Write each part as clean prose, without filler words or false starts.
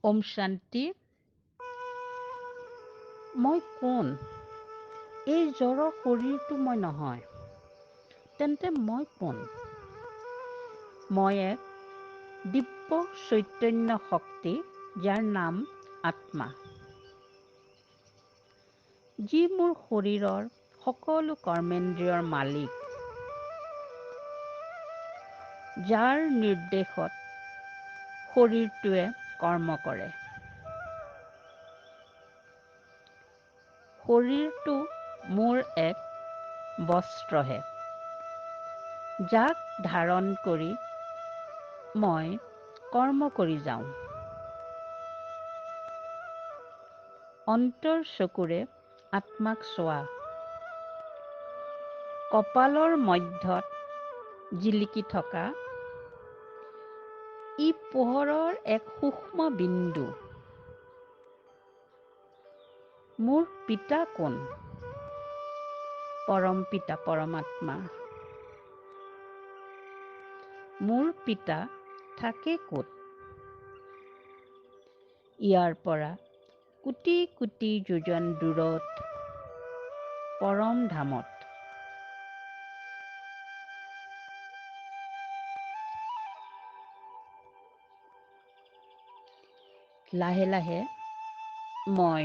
ওম শান্তি। মই কোন? এই জড় শৰীৰটো মই নহয়, তেন্তে মই কোন? মই এক দিব্য চৈতন্য শক্তি, যাৰ নাম আত্মা, যি মোৰ শৰীৰৰ সকলো কৰ্মেন্দ্ৰিয়ৰ মালিক, যাৰ নিৰ্দেশত শৰীৰটোৱে কৰ্ম কৰে। শৰীৰটো মোৰ এক বস্ত্ৰহে, যাক ধাৰণ কৰি মই কৰ্ম কৰি যাওঁ। অন্তৰ চকুৰে আত্মাক চোৱা, কপালৰ মধ্যত জিলিকি থকা ই পোহৰৰ এক সূক্ষ্ম বিন্দু। মোৰ পিতা কোন? পৰম পিতা পৰমাত্মা। মোৰ পিতা থাকে ক'ত? ইয়াৰ পৰা কোটি কোটি যোজন দূৰত পৰম ধামত। লাহে লাহে মই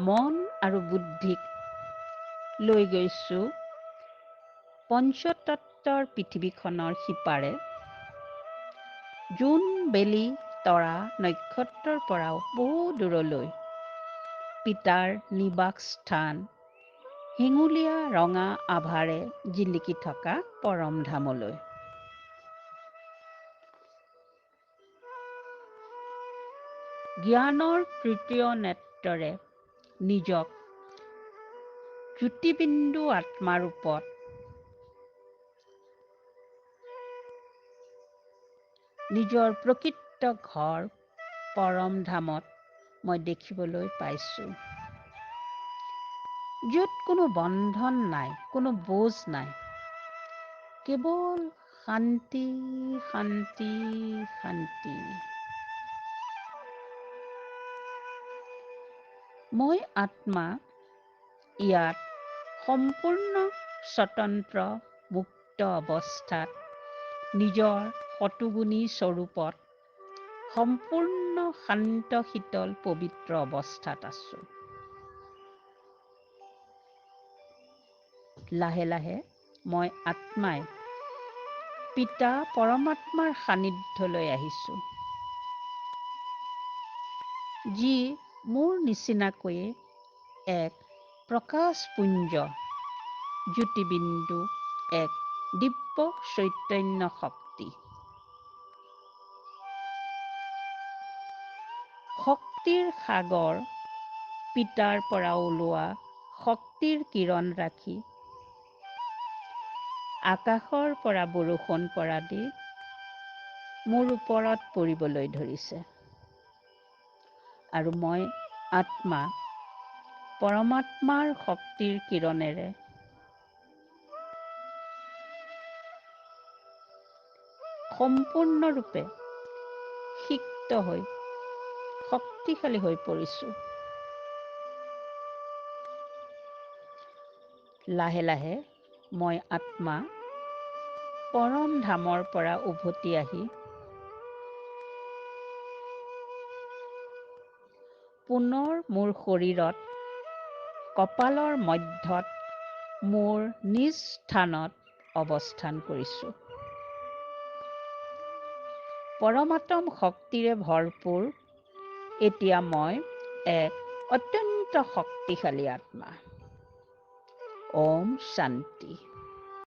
মন আৰু বুদ্ধিক লৈ গৈছো পঞ্চতত্ত্বৰ পৃথিৱীখনৰ সিপাৰে, জোন, বেলি, তৰা, নক্ষত্ৰৰ পৰাও বহু দূৰলৈ, পিতাৰ নিবাস স্থান হেঙুলীয়া ৰঙা আভাৰে জিলিকি থকা পৰম ধামলৈ। জ্ঞানৰ তৃতীয় নেত্ৰৰে নিজক জ্যোতিবিন্দু আত্মাৰূপত নিজৰ প্ৰকৃত ঘৰ পৰম ধামত মই দেখিবলৈ পাইছোঁ, য'ত কোনো বন্ধন নাই, কোনো বোজ নাই, কেৱল শান্তি শান্তি শান্তি। মই আত্মা ইয়াত সম্পূৰ্ণ স্বতন্ত্ৰ মুক্ত অৱস্থাত নিজৰ শতগুণী স্বৰূপত সম্পূৰ্ণ শান্ত শীতল পবিত্ৰ অৱস্থাত আছো। লাহে লাহে মই আত্মাই পিতা পৰমাত্মাৰ সান্নিধ্যলৈ আহিছো, যি মোৰ নিচিনাকৈয়ে এক প্ৰকাশপুঞ্জ জ্যোতিবিন্দু, এক দিব্য চৈতন্য শক্তি। শক্তিৰ সাগৰ পিতাৰ পৰা ওলোৱা শক্তিৰ কিৰণ ৰাখি আকাশৰ পৰা বৰষুণ পৰা দি মোৰ ওপৰত পৰিবলৈ ধৰিছে, আৰু মই আত্মা পৰমাত্মাৰ শক্তিৰ কিৰণেৰে সম্পূৰ্ণৰূপে সিক্ত হৈ শক্তিশালী হৈ পৰিছো। লাহে লাহে মই আত্মা পৰম ধামৰ পৰা উভতি আহি পুনৰ মোৰ শৰীৰত কপালৰ মধ্যত মোৰ নিজ স্থানত অৱস্থান কৰিছো। পৰমাত্ম শক্তিৰে ভৰপূৰ এতিয়া মই এক অত্যন্ত শক্তিশালী আত্মা। ওম শান্তি।